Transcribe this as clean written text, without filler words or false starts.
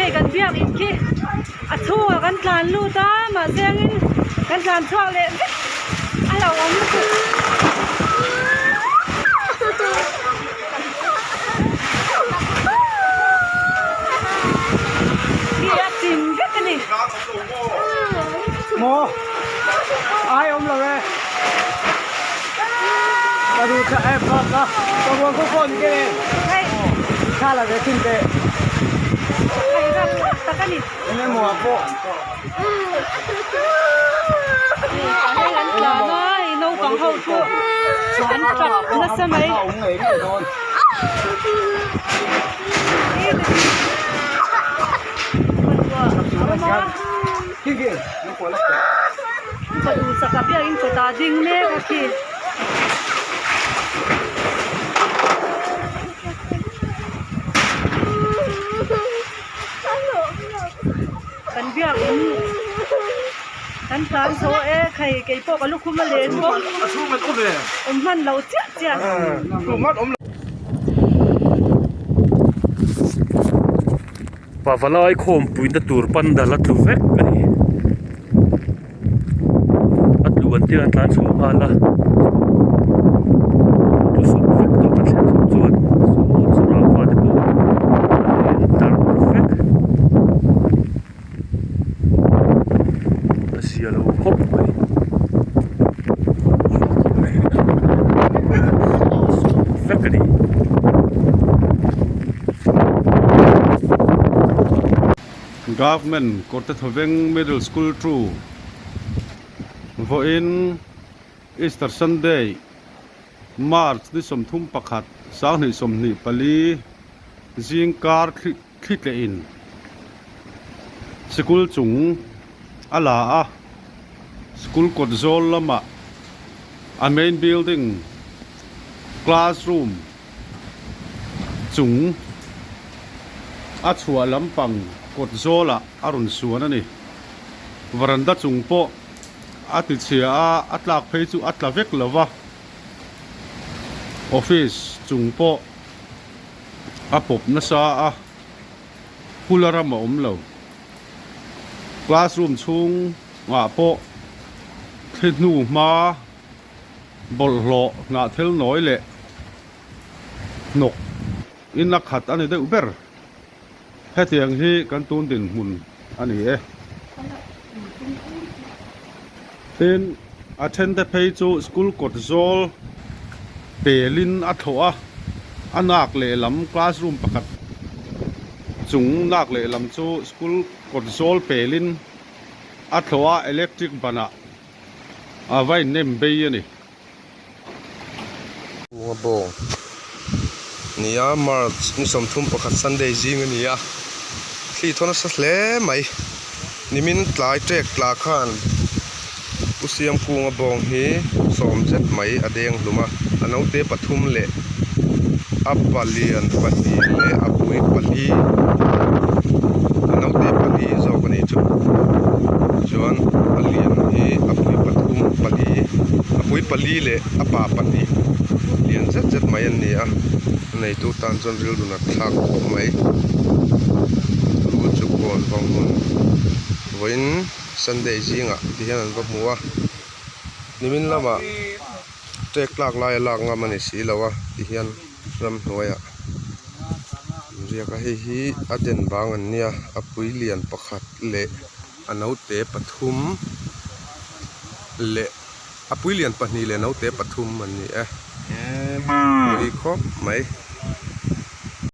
Hei kan biak in khi a chhungah kan tlan lut a mahse angin kan tlan chhuak leh vek a hlauhawm lutuk. Khi a chim vek a ni. Maw ai awm lo e ka duh tha em ka ka ka ruang khaw khaw ni ke Hei thla la ve thin teh hei rap thlak tak a ni. Eng emaw ah pawh Hei an tlan a hei naupang ho chu an tap nasa mai. A awm ngei ngei dawn. Ka duhsak a biakin kawtah ding mek a khi. Kan biakin kan tlan zo e khai keipawh ka lukhum a len bawk awm hman lo chiah chiah. Pavalai khawmpuina tur pandal a tlu vek a ni. A tlu an tir an tlan chhuah nghal a, a tlu sawp vek tawh kan thlen chhuah chuan saw chu rangva te pawh a in tar vek a zia lo khawp mai. Sawp vek a ni. Government Kawrtethawveng Middle School 2 Vawiin Easter Sunday March ni 31 2024 zingkar thli tlehin sikul chung a la a, school kawt zawl lamah a main building classroom chung a chhuah lampang kawt zawlah a rawn suan a ni. Varanda chung pawh a ti chhia a, a tlak phei chu a tla vek lo va, office chung pawh a pawp nasa a, hula ram a awm lo. Classroom chhungah pawh thli hnu hma bawlhhlawh hnah thil nawi leh hnawk in a khat a ni deuh ber. Hetiang hi kan tun dinhmun a ni e. Tin, a then te phei chu school kawt zawl pelin a thlawh a, a nak lehlam classroom pakhat chung nak lehlam chu school kawt zawl pelin a thlawh a, electric banah a va innem bei a ni. Bunga bawng nia March ni 31 Sunday zing a ni a, thli thaw nasa hle mai nimin tlai tek tla khan Pu Siamkunga bawng hi sawm zet mai a deng hlum a, a naute pathum leh a palian pahnih leh a pui pali a naute pali zawk a nih chu chuan a lian hi a pui pathum pali a pui pali leh a pa pahnih lian zet zet mai an ni a a neitu tan chuan rilru nat thlak khawp mai rul chu kawn vang hun vawiin Sunday zingah ti hian an va hmu a nimin lamah tek tlak laia lak ngam a ni si lo a ti hian ramhnuaiah an riak a hei hi a den bang an nia a pui lian pakhat leh a naute pathum leh a pui lian pahnih leh naute pathum an ni e pui khawp mai.